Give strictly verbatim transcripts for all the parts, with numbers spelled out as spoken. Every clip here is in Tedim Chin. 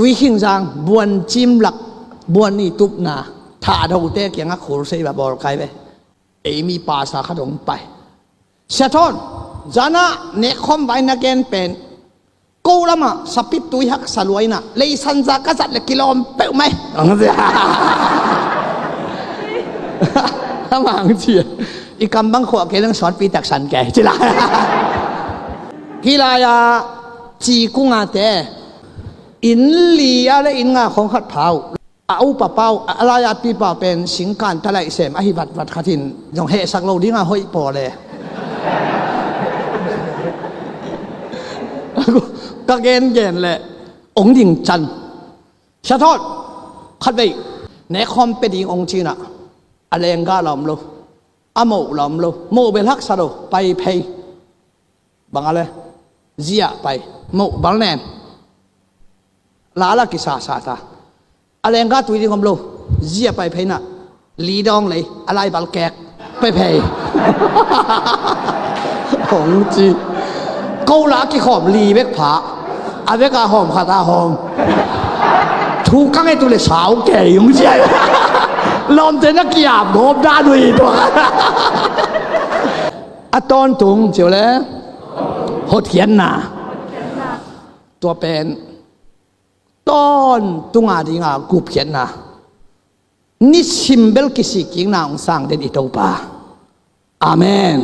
Tuikhingzang buan cimlak, buan ni tupna, thahdote kiangah khulsei va bawl kai ve. Ei mi pasa khat hong pai. Sia Thawn, zanah nekkhawm vai na gen pen ko lamah sapit tui haksa luaina leisanza ka zat le kilawm peuh mai. Amah ang ci a, i kam bang khuah kei leng suanpi taksan kei cila. Hih lai-a ci kungate inn li a le inn nga khong khat pha uh. A upa pau, a lai-a pipa pen singkan talaih sem ahi vatvat khatin zong hehsak lo dinga hoih paw le. Ka gengen le ong ding can. Sia Thawn, khatvei nekkhawm pia ding ong cinah a lengga la om lo, a moh la om lo, moh bel haksa lo, pai phei. Bang a le zia pai, moh bal nen. Lala kisasa ta. A lengga tui ding om lo, zia pai phei na. Li dawng lei, a lai bal kek pai phei. Hong ci. Ko la a kikhawm li bek pha. A bek a hawm khat a hawm. Thu ka nget uh le sau kei hong ci. Lawmte na kiap gawp dan uh hi tua. A tawntung ciu le hotkhiatna. Tua pen tawntunga dinga gupkhiatna. Nisim bel kisikkikna hong sang den i Topa. Amen.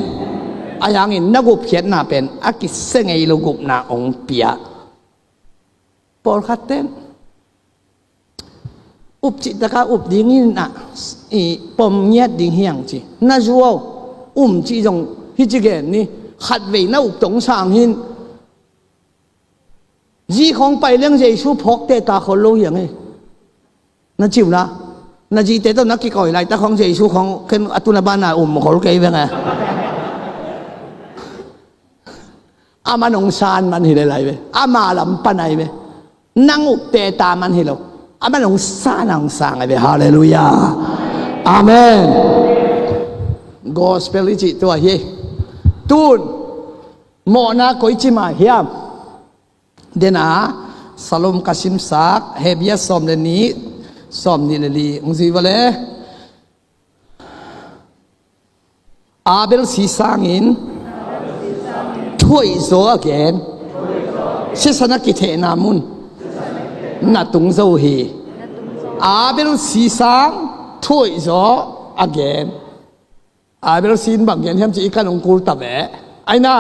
Ahi hangin na gupkhiatna pen a kisia ngei lo gupna hong pia. Pawlkhat ten up cihtaka up dingin ah, i pom ngiat ding hiang ci. Na zuau um cih zong hi ci gen ni. Khatvei na up tong sang hin. Zi khong pai leng Jesu phawk teta khol lo hiang e. Na ciu na, na zite tawh na kikawi laita khong Jesu khong ken a tuna bana um khol kei veng e. Ama nong san man hi le lai ve. Ama lam pan ai ve. Nang up teta man hi lo. Ama nong san a hong sang ai ve. Halleluiah. Amen. Gospel i cih tua hi. Tun mawhna koici mah hiam? Dena Salom ka simsak Hebia sawm le nih, sawm nih le li hong zui vale. Abel si sangin thuaih zaw a gen sisan a kithehna mun na tung zo hi. Abel si sang thuaih zaw a gen. Abel sin bang gen hiam ci i kan hong kul ta ve. Aina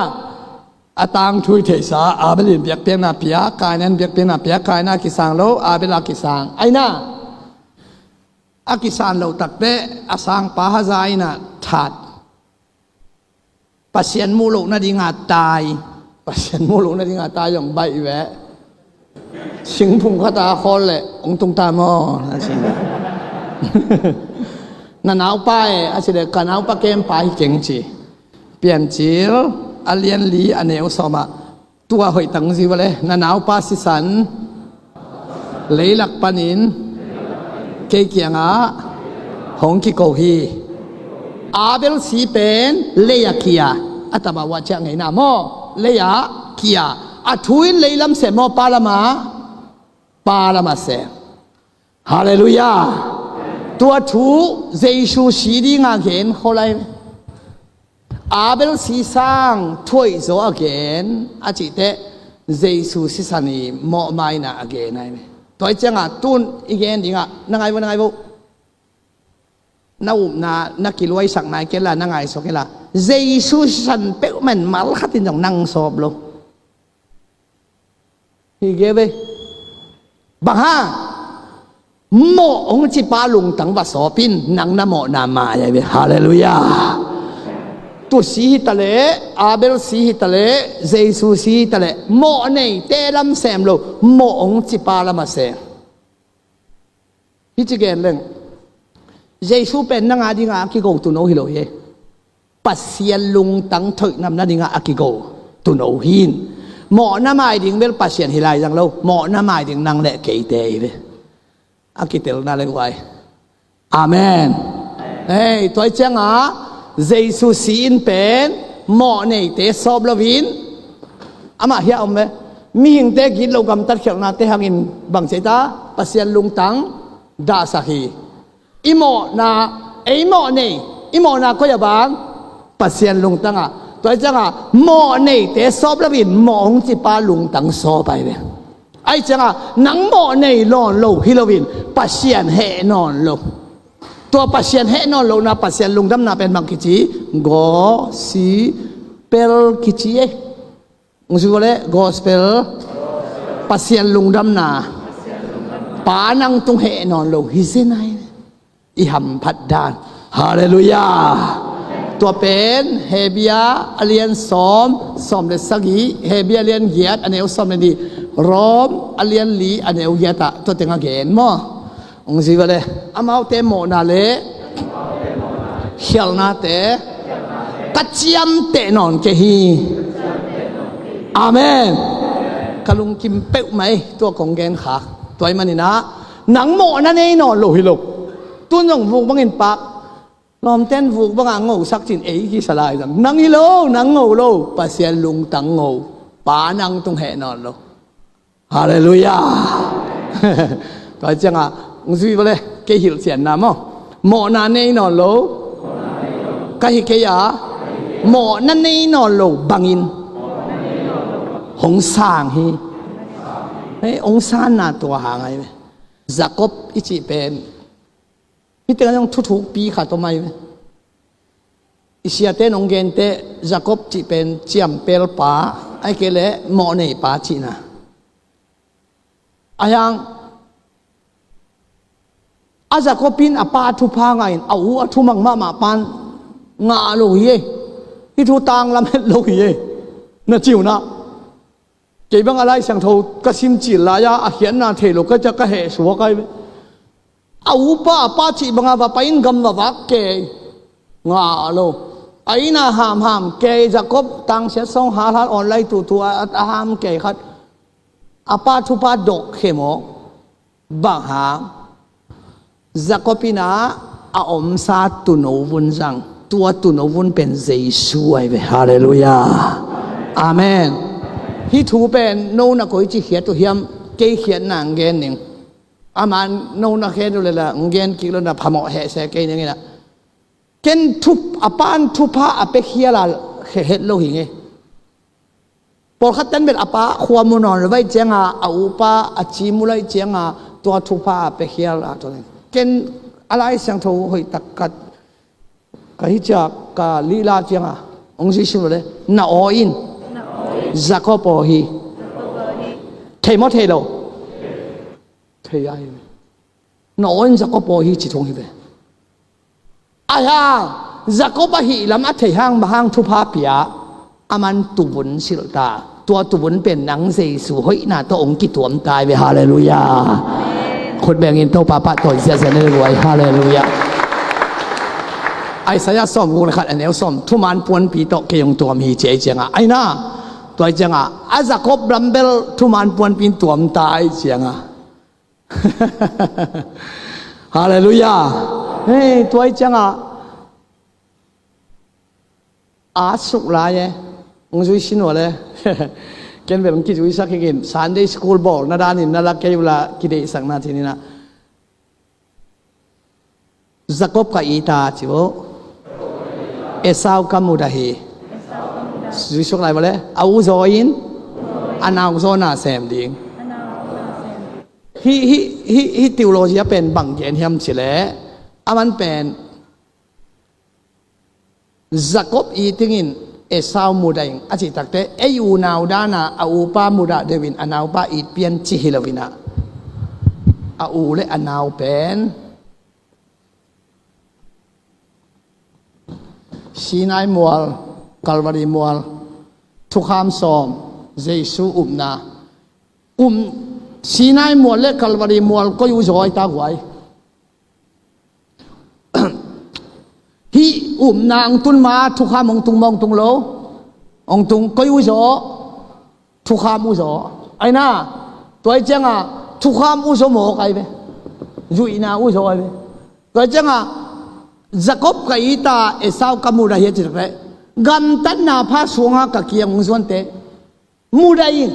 a tangthu i theihsa Abel in biakpiakna pia, Kaina in biakpiakna pia, Kaina a kisang lo, Abel a kisang. Aina a kisan lo takte a sangpa haza ina that. Pasian muh loh nadinga tai. Pasian muh loh nadinga tai zong baih ve. Singphung khata khawl le hong tung ta maw? Na naupa e a ci le ka naupa kempa hi keng ci. Piancil a lian li a neu sawmah tua hoih tang zi vale. Na naupa sisan leilak panin kei kiangah hong kiko hi. Abel si pen lei a kia a taba uah ciah ngeina maw? Lei a kia. A thu in leilam sem maw? Palamah, palamah sem. Halleluiah. Tua thu Jesu si dinga gen kholai. Abel si sang thuaih zaw a gen a cihteh Jesu sisan i mawhmaina a gen ai ve. Tua i cianga tun i gen dinga na ngai vo, na ngai vo. Na upna na kiluaisak nai kela na ngaisok kela Jesu sisan peuhman mal khatin zong nang sawp lo. Hi ge ve. Bang ha? Mawh hong cipa lungtang va sawpin nang na mawhna mai ai ve. Halleluiah. Tu si hi taleh, Abel si hi taleh, Jesu si hi taleh mawh neite lam sem lo, mawh hong cipa lam a sem. Hi ci gen leng Jesu pen nang a dinga a kigo tuno hi lo hi. Pasian lungtang thoihnam nadinga a kigo tuno hin. Mawhna mai ding bel Pasian hi lai zang lo. Mawhna mai ding nang le keite hi ve. A kitelna le guai. Amen. Hei, tua i cianga Jesu si in pen mawh neite sawp loin amah hia om ve. Mihingte gitloh gamtat khialhnate hangin bang ci ta, Pasian lungtang dahsak hi. I mawhna, ei mawh nei, i mawhna koi a bang, Pasian lungtang ah. Tua hi ciangah mawh neite sawp loin mawh hong cipa lungtang sawp ahi ve. Ahi ciangah nang mawh nei nawn lo hi loin Pasian heh nawn lo. Tua Pasian heh nawn lohna, Pasian lungdamna pen bang kici? Gospel kici e. Hong zui vua le, gospel, Pasian lungdamna. Pa nang tung heh nawn lo hi zen ahi ve. I hamphat dan. Halleluiah. Tua pen Hebia a lian sawm, sawm le sagih, Hebia a lian giat a neu sawm le nih, Rom a lian li a neu giat ah tua teng a gen maw? Hong zui vua le, amaute mawhna le khialhnate ka ciamteh nawn kei hi. Amen. Ka lungkim peuhmah ei, tua kong gen kha. Tua ahih manin ah, nang mawhna nei nawn lo hi lo. Tun zong vuk bangin pak, lawmten vuk bangah ngosak cin ei kisa lai zang. Nang hi lo, nang ngo lo, Pasian lungtang ngo. Pa nang tung heh nawn lo. Halleluiah. Tua hi ciangah, hong zui vua le, kei hilhcianna maw? Mawhna nei nawn lo ka hi kei a, mawhna nei nawn lo bangin hong sang hi. Hei, hong sanna tua hang ahi ve. Jacob i cih pen, hih tengah zong thuthukpi khat om ahi ve. I siate in hong genteh, Jacob cih pen ciampelpa, ahih kei leh mawhneipa cihna. Ahi hang, a Jacob in a pa thupha ngah in, a u a thumang mahmah pan ngah lo hi ei. Hih thu tanglam het lo hi ei. Na ci un ah, kei bang a Lai Siangtho ka sim cil lai-a, a khiatna thei lo ka ciah ka heh suak ahi ve. A upa, a pa cih banga va pai in gam va vak kei. Ngah lo. A inn ah hamham kei, Jacob tangsiat sawng halhal online tutu a, a ham kei khat. A pa thupha dok khe maw? Bang hang? Jacob inn ah a omsa tuuno vun zang. Tua tuuno vun pen Jesu ahi ve. Halleluiah. Amen. Hih thu pen no na koici khiat uh hiam? Kei khiatna hong gen ning. Aman no na khen uh leh la hong gen kik lo na phamawh heh se kei ning in ah. Ken thup-, a pan thupha a pia khial a khe het lo hi ngei. Pawlkhat ten bel a pa khua mu nawn lo vai cianga, a upa a ci mu lai cianga, tua thupha a pia khial a tua ning. Ken a Lai Siangtho hoih tak ka, ka hi ciah ka lila cianga hong zui sim lo le, na aw in Jacob aw hi. Thei maw thei lo? Thei ahi. Na aw in Jacob aw hi ci thung hi ve. Ahi hang, Jacob ahih lam a thei hang, bang hang thupha pia, aman tuuvun silh ta. Tua tuuvun pen nang Jesu hoihna tawh hong kituam ta hi ve. Halleluiah. Khut bengin Topa pahtawi ziahziah na hi ve. Halleluiah. Isaiah sawmguk le khat a neu sawm, thuman puanpi tawh kei hong tuam hi ci ahi cianga. Aina, tua ahi cianga, a Jacob lam bel thuman puanpi in tuam ta ahi cianga. Halleluiah. Hei, tua ahi cianga, a suk lai e. Hong zui sin uh le. Ken bel hong kizuisak hi kin. Sunday school bawlna danin na la kei uh la kideihsakna ci ni na. Jacob ka it a ci uh. Esau ka mudah hi. Zui suk lai vua le. A u zaw in, a nau zaw na sem ding. Hih, hih, hih, hih theology a pen bang gen hiam ci le, aman pen Jacob it dingin Esau mudah in a cih takte, ei unau dana a upa mudah deuhin a naupa it pian ci hi lo in ah, a u le a nau pen Sinai mual, Calvary mual, thukham sawm, Jesu upna. Um, Sinai mual le Calvary mual koi uh zaw i ta guai? Hih upna hong tun ma thukham hong tung maw hong tung lo? Hong tung. Koi uh zaw? Thukham uh zaw. Aina, tua ahi cianga thukham uh zaw mawk ahi ve. Zuihna uh zaw ahi ve. Tua ahi cianga Jacob ka it a, Esau ka mudah hi a ci tak le, gamtatna pha sunga ka kiang hong zuante mudah in.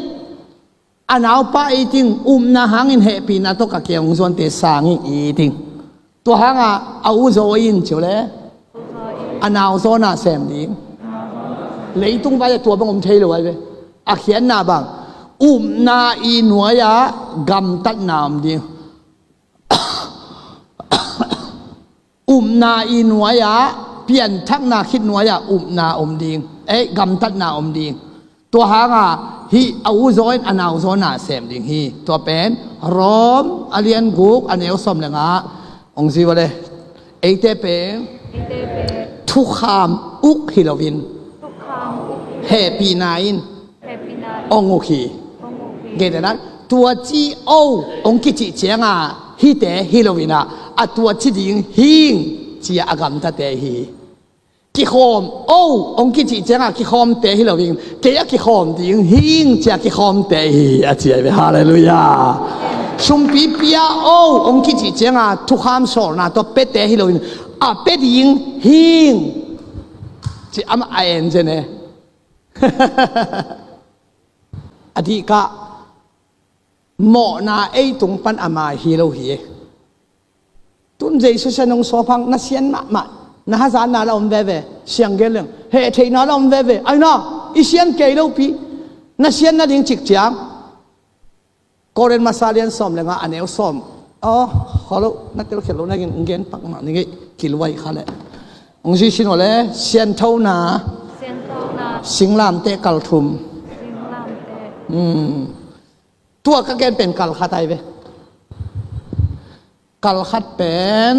A naupa i ting, upna hangin hehpihna tawh ka kiang hong zuante sangin i ting. Tua hanga a u zaw in ci uh le, a nau zaw na sem ding. Leitung vai-ah tua bang om thei lo ai ve. A khiatna bang, upna i nuai-ah gamtatna om ding. Upna i nuai-ah, pianthakna khit nuai-ah upna om ding. Ei, gamtatna om ding. Tua hanga hih a u zaw in a nau zaw na sem ding hi. Tua pen Rom a lian guk a neu sawm le nga. Hong zi uh le. Eite pen thukham uk hi loin, hehpihna in hong uk hi. Ngeina, tua ci o hong kicih cianga hihte hi loin ah, a tua ci ding hing cia a gamtate hi. Kikhawm o hong kicih cianga kikhawmte hi loin, kei a kikhawm ding hing cia kikhawmte hi, a ci ai ve. Halleluiah. Sumpi pia o hong kicih cianga thukham sawlna tawh piate hi loin, a pia ding hing ci amah a en zen e. A dihkah mawhna ei tung pan a mai hi lo hi. Tun Jesu sian hong sawp hang, na sian mahmah, na hazatna la om veve, siang gen leng, hehtheihna la om veve, aina, i sian kei lopi, na sian nading cik ciang. Korin masa lian sawm le nga a neu sawm. Aw, kholo, na telkhial lo na gen, gen pakmah ni ngei, kiluai kha le. Hong zi sin aw le, sianthona, singlamteh kalthum. Tua ka gen pen kalkhat ai ve. Kalkhat pen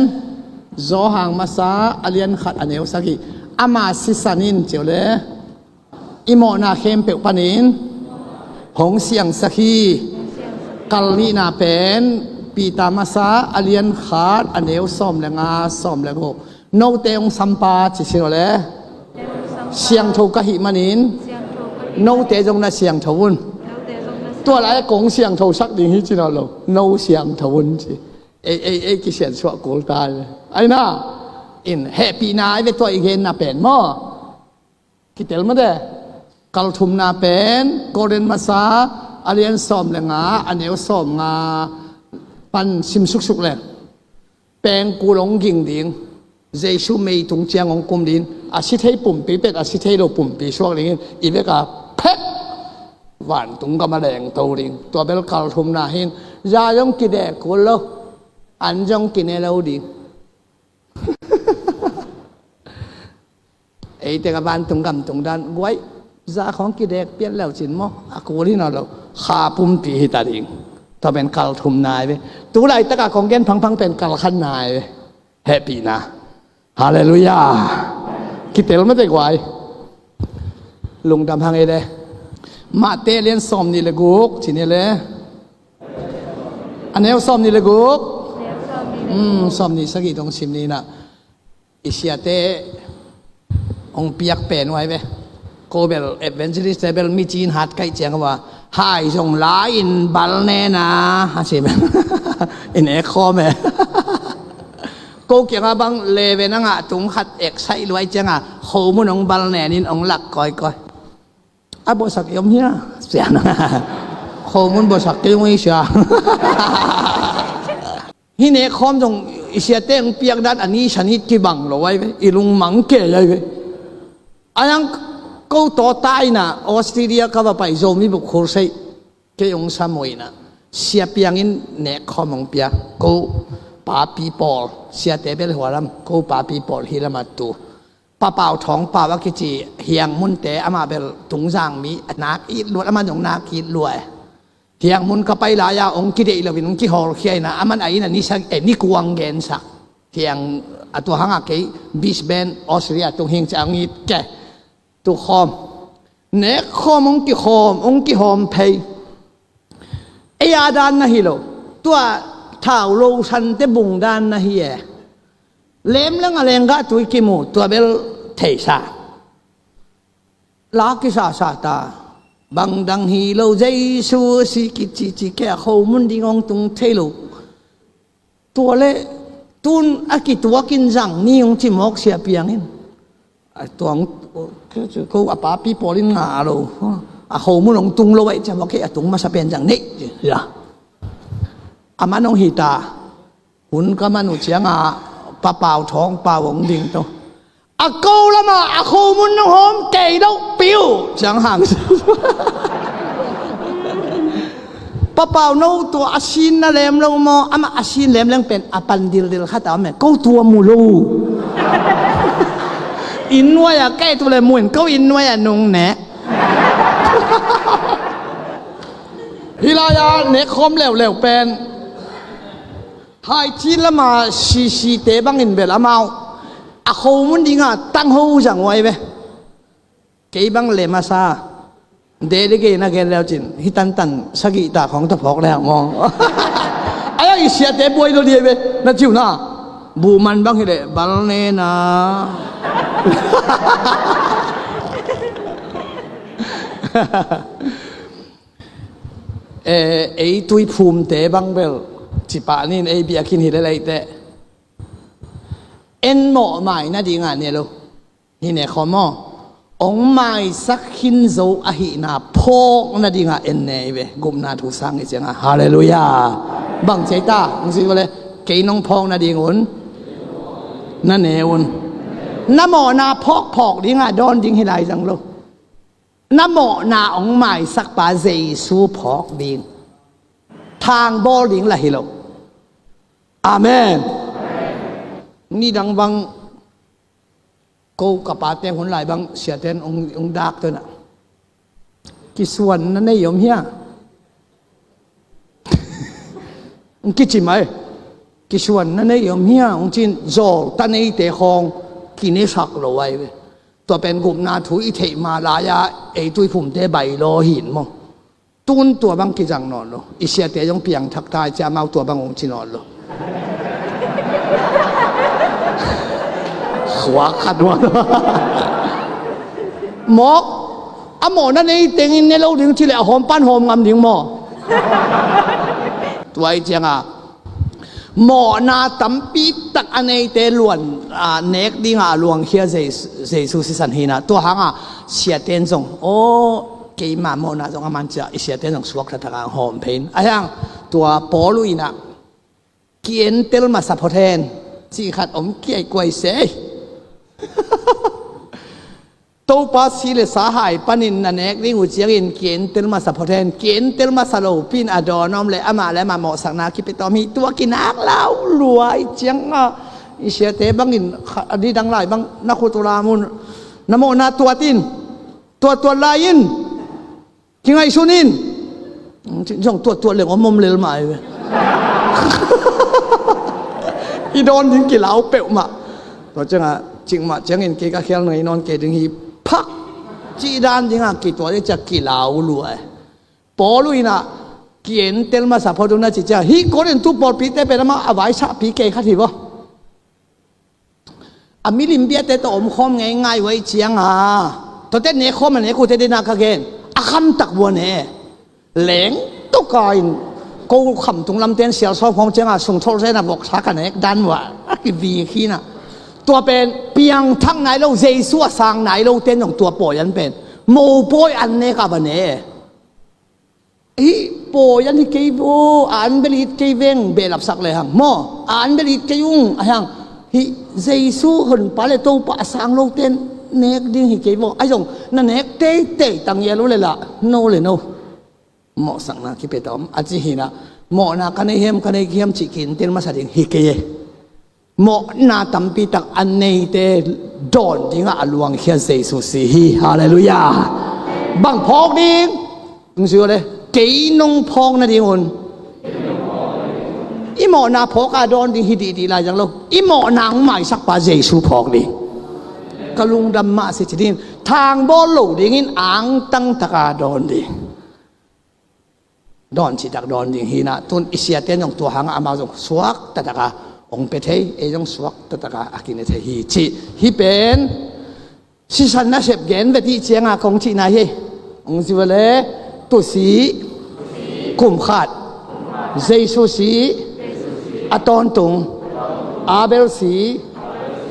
Zawhang masa a lian khat a neu sagih. Ama sisan in ci uh le, i mawhna khempeuh panin hong siangsak hi. Kal nihna pen Peter masa a lian khat a neu sawm le nga, sawm le guk. Note hong sampa ci sin aw le, siangtho ka hih manin note zong na siangtho un. Tua lai-ah kong siangtho sak ding hi ci nawn lo, no siangtho un ci. Ei, ei, ei kisiansuah kul ta ai ve. Aina, in hehpihna ai ve tua i genna pen maw. Kitel mate. Kalthumna pen Korin masa a lian sawm le nga a neu sawm nga pan sim suksuk le. Pengkul hong ging ding. Jesu meitung ciang hong kum ding. A si thei pumpi pet a si thei lo pumpi suak dingin i vek a phet vantung gam a lengto ding. Tua bel kalthumna hin. Za zong kidek kul lo. An zong kine lo ding. Eite ka vantung gam tung dan guai, za khawng kidek pian leu cin maw, a kul hi nawn lo. Kha pumpi hi ta ding. Tua pen kalthumna ai ve. Tu laitaka kong gen phangphang pen kalkhatna ai ve. Hehpihna. Halleluiah. Kitel mate guai. Lungdam hang ei le. Matthai lian sawm nih le guk ci ni le. A neu sawm nih le guk. Sawm nih sagih dong sim ni na. I siate hong piak pen uh ai ve. Ko bel evangelist te bel mi cin hat kaih ciang uh a, hai zong la-in bal nena a si bel. In ek khawm e. Ko kiangah bang leve nangah tung khat ek saih luai cianga khomun hong bal nenin hong lak kawikawi. A bawsak i om hia? Sian. Khomun bawsak kei ung i sia. Hi nek khawm zong i siate hong piak dan a ni sanit kibang lo ai ve. I lungmang kei ai ve. A yang ko tawh taina Australia ka va pai Zomi buk khur sei. Kei hong samuina. Sia piangin nek khawm hong pia. Ko papi pawl. Siate bel hualam. Ko papi pawl hi lama tu. Papau thawngpau a kici hiang munte amah bel tungzang mi a nak it luat, amah zong nak it luat. Hiang mun ka pai lai-a hong kideih loin hong kihawlkhia ina, aman a inn a nisak, eh, nikuang gensak. Hiang a tua hanga kei Brisbane, Australia tung hing ciang it ke. Tu khawm. Nek khawm hong kikhawm, hong kihawm phei. Ei a dan na hi lo. Tua thau lo sante bung dan na hi e. Lem leng a lenggah tui kimu, tua bel theisa. La kisasa ta. Bang dang hi lo, Jesu si kici ci ke a khomun ding hong tung thei lo. Tua le tun a kituakin zang ni hong ci mawk sia piangin. A tuang ko a papi pawlin nga lo. a khomun hong tung lo ahih ciang, kei a tung masa pen zang ni ci. Amah nong hi ta. Hun ka man uh ciangah Pa Pau Thawng Pau hong ding to. A ko lamah a khomun nong hawm kei loh piu ciang hang. Pa Pau, no tua a sin na lem lo maw? Amah a sin lemleng pen a pan dildil khat a om e. Ko tua mu lo. Inn nuai-ah kei tu le mu in ko inn nuai-ah nung ne. Hih lai-ah nek khawm leuleu pen Haicin lama sisite bangin bel amau a khomun dinga tangho zang uh ahi ve. Kei bang le masa dede gei na gen leu cin hih tantan sagih ta khawng ta phawk leng maw? Ai a i siate buai lo di ahi ve. Na ciu na buh man bang hi leh bal ne na. Eh, ei tuiphumte bang bel cipah nin ei biakinn hi lel ei teh. En mawh mai nadinga ne lo. Hi ne khawm aw. Ong maisak khin zo ahihna phawk nadinga en ne ei ve. Gupna thu sang i cianga. Halleluiah. Bang ciai ta. Ong si vale. Kei nong phawk nading un. Na ne un. Na mawhna phawkphawk dinga dawn ding hi lai zang lo. Na mawhna hong maisakpa Jesu phawk ding, thangbawl ding lah hi lo. Amen. Nidang bang ko ka pate hun lai bang siaten hong, hong dak tena kisuan na nei om hia? Hong kici mai. Kisuan na nei om hia? Hong cin zawl ta neite khawng kinesak lo ai ve. Tua pen gupna thu i theih ma lai-a ei tuiphumte bai law hin maw? Tun tua bang kizang nawn lo. I siate zong piangthak ta i cia amau tua bang hong ci nawn lo. Khuak khat nuan. Mawk a mawhna nei tengin ne lo ding ci le a hawm pan hawm ngam ding maw? Tua i cianga mawhna tampi tak a neite luan, a, nek dinga a luangkhia Jesu, Jesu sisan hina. Tua hanga siaten zong, aw, keima mawhna zong a man cia i siaten zong suak thathaka hawm phein. A hiang tua Paul uh inah ki-entel masa phot hen cih khat om kiaikuai sei. Topa si le sa hai panin na nek ding uh ciangin ki-entel masa phot hen. Ki-entel masa lopi-in a dawn om le amah le amah mawhsakna kipia tawm hi. Tua kinak lau luai cianga i siate bangin a didang lai bang na khut uh lam un. Na mawhna tuat in. Tuattuat lai in. Kingaihsun in. Zong tuattuat leng om om lel mah hi ve. I dawn ding kilau peuhmah. Tua ciangah cikmah ciangin kei ka khial ngai nawn kei ding hi. Phak cih dan dingah kituat i ciah kilau luai. Paul uh inah ki-entel masa phot uh na ci ciah hih Korintu pawlpite pen amah a vaisahpi kei khat hi vaw. A milim biate tawh omkhawm ngeingai uh ahi cianga tuate nekkhawm a nek uhte dena ka gen a khamtak uh a ne. Leng toka in ko khamtung lamten sialsawm khawng cianga sungtholh zena voksa ka nek dan uh a a kivi khinah. Tua pen piangthak nai lo Jesu a sang nai loten zong tua pawi an pen mopawi an nekah va ne. Hih pawi an hi kei vo, a an bel it kei veng, behlapsak le hang maw, a an bel it kei ung a hang. Hih Jesu honpa le Topa a sang loten nek ding hi kei vo. Ahi zong na nek teitei tangial uh le lah no le no mawhsakna kipia ta om a ci hinah. Mawhna ka nei hiam ka nei hiam cih ki-entel masa ding hi kei e. Mawhna tampi tak a neite dawn dingah a luangkhia Jesu si hi. Halleluiah. Bang phawk ding? Nung si le kei nong phawk nadingun i mawhna phawka dawn ding hi dihdih lai zang lo. I mawhna hong maisakpa Jesu phawk ding. Ka lungdam mah si ci dingin thangbawl lo dingin angtang taka dawn ding. Dawn cihtak dawn ding hinah tun i siate zong tua hangah amau zong suak tataka hong pia thei, ei zong suak tataka a kine thei hi cih hih pen sisan nasep gen vet ih cianga kong cihna hi. Hong zi vale, tusi kum khat, Jesu si a tawntung, Abel si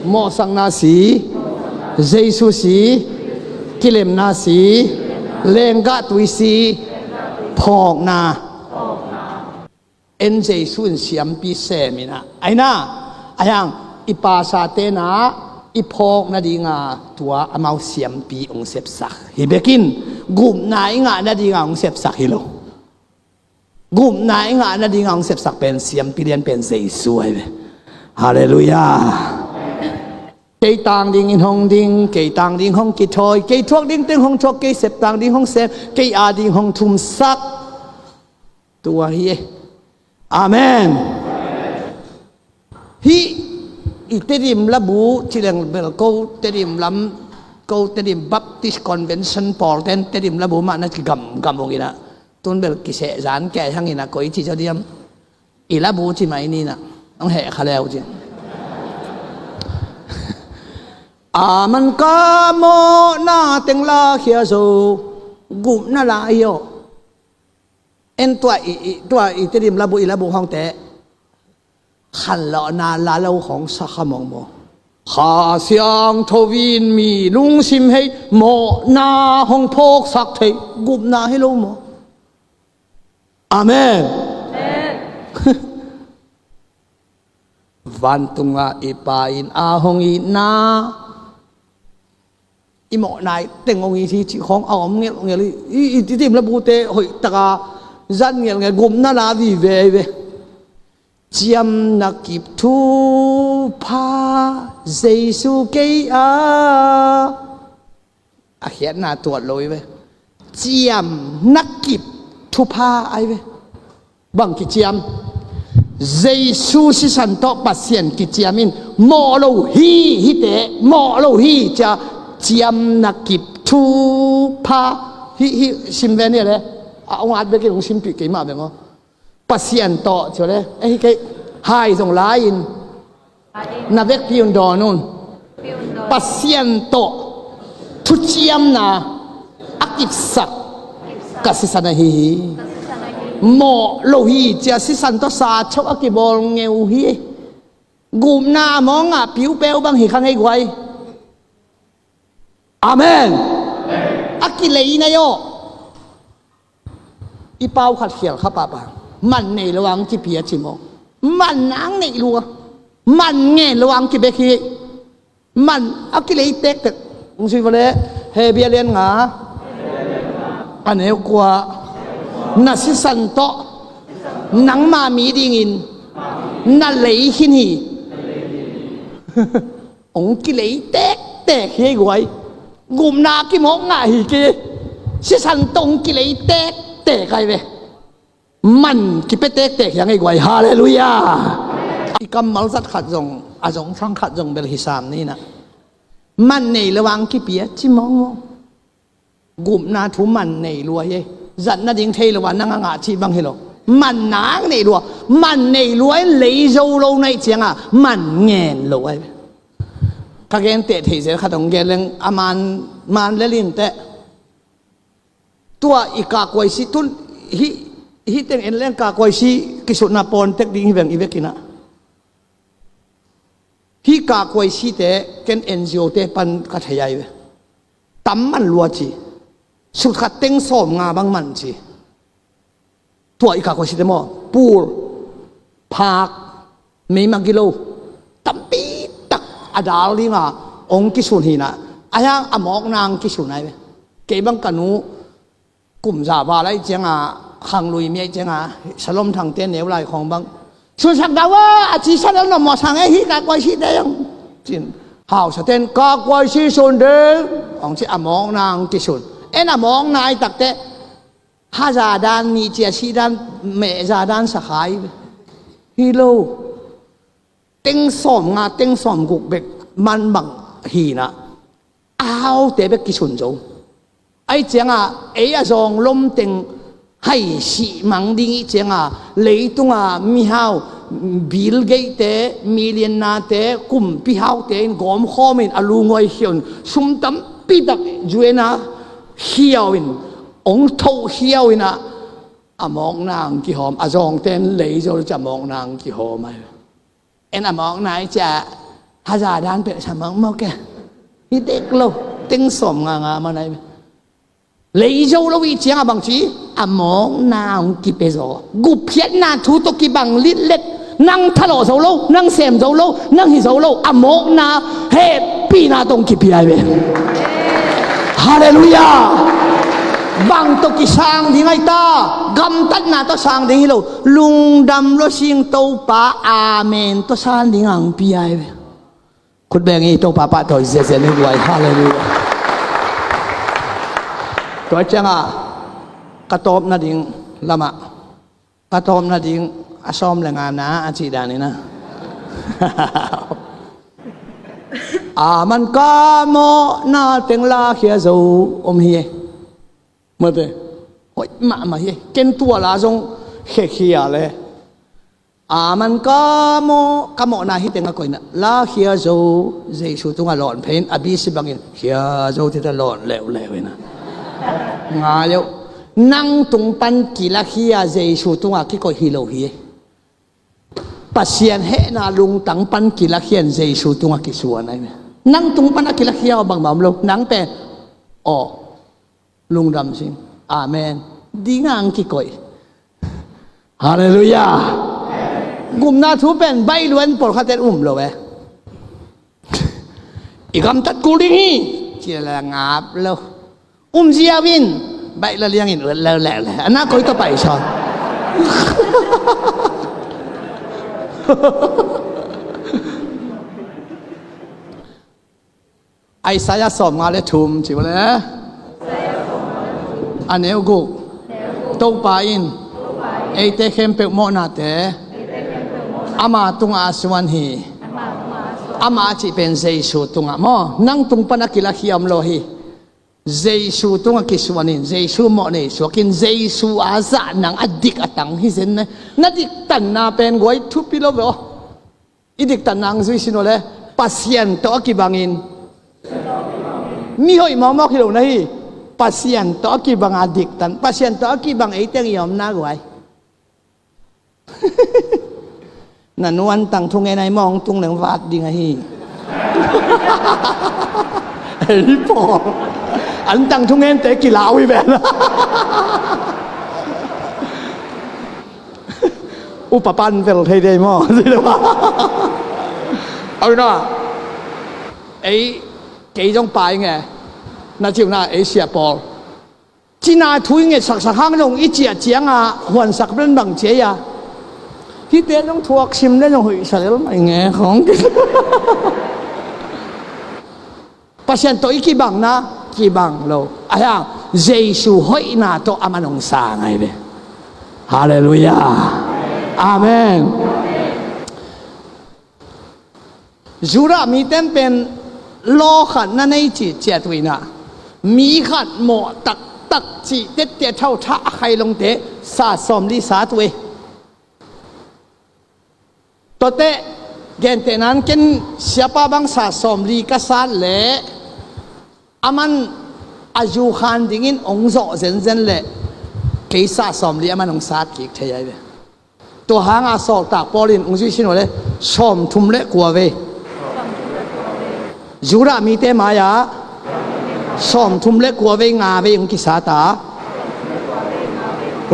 mawhsakna si, Jesu si kilemna si, Lenggah tuisi phawkna. En Jesu in siampi sem in ah, aina, a hiang, i pasate na i phawk nadinga tua amau siampi hong sepsak hi bekin, gupna i ngah nadinga hong sepsak hi lo. Gupna i ngah nadinga hong sepsak pen siampi lian pen Jesu ahi ve. Halleluiah. Kei tang dingin hong ding, kei tang ding hong kithawi, kei thuak ding teng hong thuak, kei sep tang ding hong sem, kei a ding hong thumsak. Tua hi e. Amen. Hih i Tedim labu cileng bel ko Tedim lam, ko Tedim Baptist Convention pawl ten Tedim labu mah na kigamgam ung in ah, tun bel kiseh zan kei hang in ah, koi ci zaw diam. I labu ci mai ni in ah, hong heh kha leu ci. A man ka mawhna teng la khia zo, gupna la hi aw. En tua i, i, tua i Tedim labu, i labu hong te khanlawhna la lo hong sa kha mawngmawng. Kha Siangtho in mi lungsim hei mawhna hong phawksak thei, gupna hi lo maw? Amen. Vantunga i Pa in a hong itna, i mawhna i teng hong it hi cih khawng a om ngelhngelh hi. I, i, i Tedim labute hoih taka zat ngelhngelh, gupna la vive hi ve. Ciamna kip thupha Jesu kei a, a khiatna tuat lo hi ve. Ciamna kip thupha ahi ve. Bang kiciam? Jesu sisan tawh Pasian kiciam in, mawh lo hi, hite mawh lo hi cia, ciamna kip thupha. Hih, hih sim ve ni le, a hong at bekin hong simpih keimah beng aw. Pasian tawh cia le, eh, hih kei, hai zong lai-in, na vekpi un dawn un. Pasian tawh thuciamna a kipsak ka sisan ahi hi. Mawh lo hi cia sisan tawh sa chauh a kibawl ngeu hi. Gupna a mawng a piupeu bang hi kha ngei guai. Amen. A kilei na hi aw. I pau khat khial kha pahpah. Man nei lo ang kipia ci maw? Man nang neih lua. Man ngen lo ang kibek hi. Man a kilei tektek. Hong sui vale, Hebru a lian nga, a neu kua. Na sisan tawh nangma mi dingin na lei khin hi. Hong kilei tektek hi ei guai. Gupna kimawk ngah hi kei. Sisan tawh hong kilei tektek ahi ve. Man kipia tektek hi a ngei guai. Halleluiah. I kammal zat khat zong, a zong sang khat zong bel hi sam ni in ah. Man nei lo ang kipia ci mawngmawng. Gupna thu man nei lua hi. Zat nading thei lo a nang a ngah cih bang hi lo. Man nang nei lua. Man nei lua in lei zo lo na hih cianga man ngen lo ahi. Ka genteh thei zel khat hong gen leng a man, man lel in teh. Tua i kakuaisi tun, hih, hih teng en leng kakuaisi kisutna pawn tek ding hi veng i vekin ah. Hih kakuaisite ken N G O te pan ka thei ahi ve. Tam man lua ci. Sut khat teng sawm nga bang man ci. Tua i kakuaisite maw? Pur, phak, meima gilo, tampi tak a dal dinga hong kisun hi in ah. A hiang a mawkna hong kisun ahi ve. Kei bang ka nu kum za val ahih cianga, khanglui mi ahih cianga, Salom Thangte neu lai khawng bang, sunsak dah ua, a ci sa lel nop mawh sang e, hih kakuaisite hong cin. Hausaten kakuaisi sun ding hong ci, a mawkna hong kisun. En a mawkna ahi takteh, haza dan, nih cia sih dan, mehza dan sa kha hi ve. Hi lo. Teng sawm nga, teng sawm guk bek man bang hi in ah, a haute bek kisun zo. Ahih cianga ei a zawng lom teng hai sih mang ding ih cianga, leitunga mihau, Bill Gates te, millionaire te, kumpi haute in gawmkhawm in a lungawi khiau in, sum tampi tak U N a khiau in, hong thoh khiau in ah, a mawkna hong kihawm, a zawngte in lei zo lo cia a mawkna hong kihawm ahi. En a mawkna ahi cia, haza dan peuh sa mawk mawk e. Hi dek lo, teng sawm nga nga man ahi. Lei zo lo ih ciangah bangci a mawkna hong kipia zaw. Gupkhiatna thu tawh kibang litlet. Nang thalawh zo lo, nang sem zo lo, nang hi zo lo, a mawkna hehpihna tawh hong kipia hi ve. Halleluiah. Bang tawh kisang ding ahi ta? Gamtatna tawh sang ding hi lo, lungdam lua sing Topa amen tawh sang ding a hong pia hi ve. Khut beng i Topa pahtawi ziazia ni guai. Halleluiah. Tua ciangah ka tawp nading lamah, ka tawp nading a sawm le ngana a cih danin a a man ka mawhna teng lakhia zo om hi e. Mate, hoih mahmah hi e. Ken tua la zong khekhia le a man ka mawh, ka mawhna hi teng a koihna lakhia zo. Jesu tungah lawn phein a bisi bangin khia zo tita lawn leuleu ina ngai uh. Nang tung pan kilakhia Jesu tungah kikoih hi lo hi. Pasian hehna lungtang pan kilakhian Jesu tungah kisuan ahi. Nang tung pan a kilakhia aw bangmah om lo. Nang pen aw lungdam sing amen dinga ang kikoih. Halleluiah. Gupna thu pen baih luan pawlkhatin um lo e. I gamtat kul ding hi. Cila ngap lo. Um ziau in. Baih la liangin ut lo leh leh ana koi tawh paisa. Isaiah sawmnga le thum ci uh le a neu guk. Topa in eite khempeuh mawhnate ama tungah a suan hi. Ama a cih pen Jesu tungah maw, nang tung pan a kilakhia om lo hi. Jesu tungah kisuan in Jesu mawh nei suak in Jesu a zah nang a dik a tang hi zen ne. Na diktanna pen guai thupi lo ve aw. I diktan nang zui sin uh le Pasian tawh a kibangin mi hoih mawkmawk hi lo na hi. Pasian tawh a kibang a diktan, Pasian tawh a kibang ei teng i omna guai. Na nu an tang thungen ai mawng tung leng vat ding ahi. Ei pawl an tang thungente kilau i ven. Upa pan vel thei dei maw? Au na. Ei kei zong pai nge na ciu na ei sia pawl. Cina thu i nget saksak hang zong i ciah cianga huansak bel bang cia ia. Hite zong thuak sim le zong hoih sa lel mai nge khong. Pasian tawh i kibangna kibang lo a hiang Jesu hoihna tawh a man hong sang ahi ve. Halleluiah. Amen. Judah mite pen law khat na nei cih ciat uh inah mi khat mawh taktak cih tette thauthah a khai longte sa sawmli sat uh ei. Tuate gentehnan ken siapa bang sa sawmli ka sat leh a man a zu khan dingin hong zawh zenzen leh kei sa sawmli a man hong sat kik thei ahi ve. Tua hanga sawltak Paul in hong zuih sin uh le sawmthum le kua vei Judah mite mai-ah sawmthum le kua vei nga vei hong kisat a,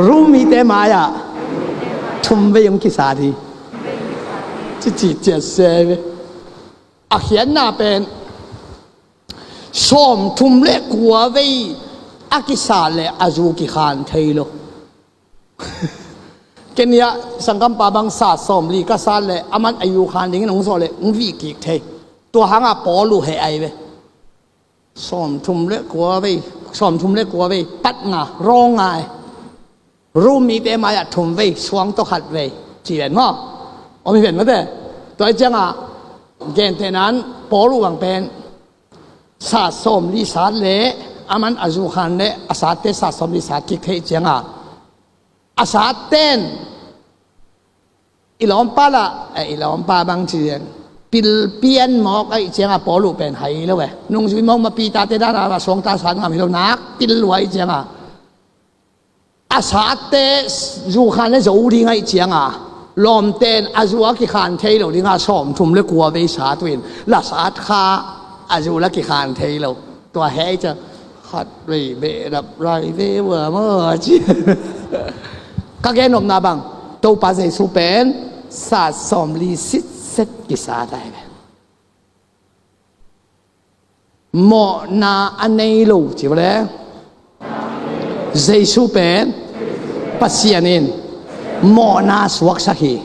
Rom mite mai-ah thum vei hong kisat hi. Cici ciat se ve. A khiatna pen sawmthum le kua vei a kisa le a zu kikhan thei lo. Kenia sangkampa bang sa sawmli ka sat le a man a zu khan dingin hong zawh le hong vih kik thei. Tua hanga Paul uh heh ahi ve. Sawmthum le kua vei, sawmthum le kua vei pat nga, rawng nga e. Rom mite mai-ah thum vei, suang tawh khat vei ci ven maw? Om hi ven mate. Tua hi cianga gentehnan Paul uh bang pen sa sawmli sat le a man a zu khan le a satte sa sawmli sat kik thei cianga a satten i lawmpa lah, eh, i lawmpa bang ci ven pilpian mawk ahi cianga Paul uh pen hai lo e. Nungzui mawk ma pitate dana suangta sat ngam hi lo nak pil lua ahi cianga a satte zu khan le zo ding ahi cianga lawmten a zu a kikhan thei lo dinga sawmthum le kua vei sat uh in la sat kha a zu la kikhan thei lo. Tua hei ciang Khat vei behlap lai ve ua maw a ci. Ka gen nopna bang, Topa Jesu pen sat sawmli sitset kisat ahi ve. Mawhna a nei lo ci vele. Jesu pen Pasian in mawhna suaksak hi.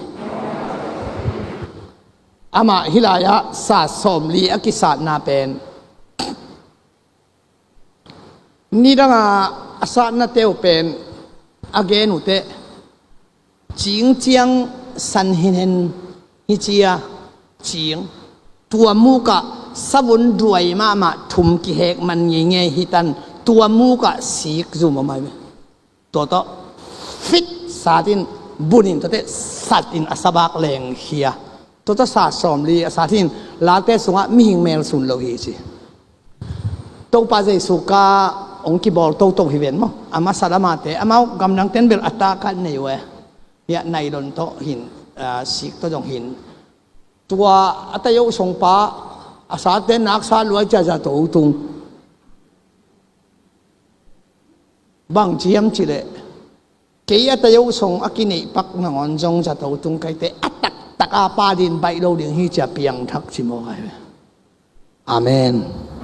Amah hih lai-ah sat sawmli a kisatna pen nidanga a satnate uh pen a gen uh teh, cing ciang san hinhen hi cia, cing. Tua mukah savun duai mahmah thum kihek man ngeingei hitan, tua mukah sik zum om ahi ve. Tua tawh fit satin bunin tuate satin a sabak leng khia. Tua tawh sat sawmli a satin Late sungah mihing mel sun lo hi ci. Topa Jesu ka hong kibawl toto hi ven maw? A masa lamate amau gamdangten bel a taka nei uh e. Hiah nailon tawh hin, ah, sik tawh zong hin. Tua a tayo songpa a sate naksa luai cia zato tung. Bang ciam cileh, kei a tayo song a kineihpak nangawn zong zato tung kaite, a taktak a pa din baih lo ding hi cia piangthak ci mawk ahi ve. Amen.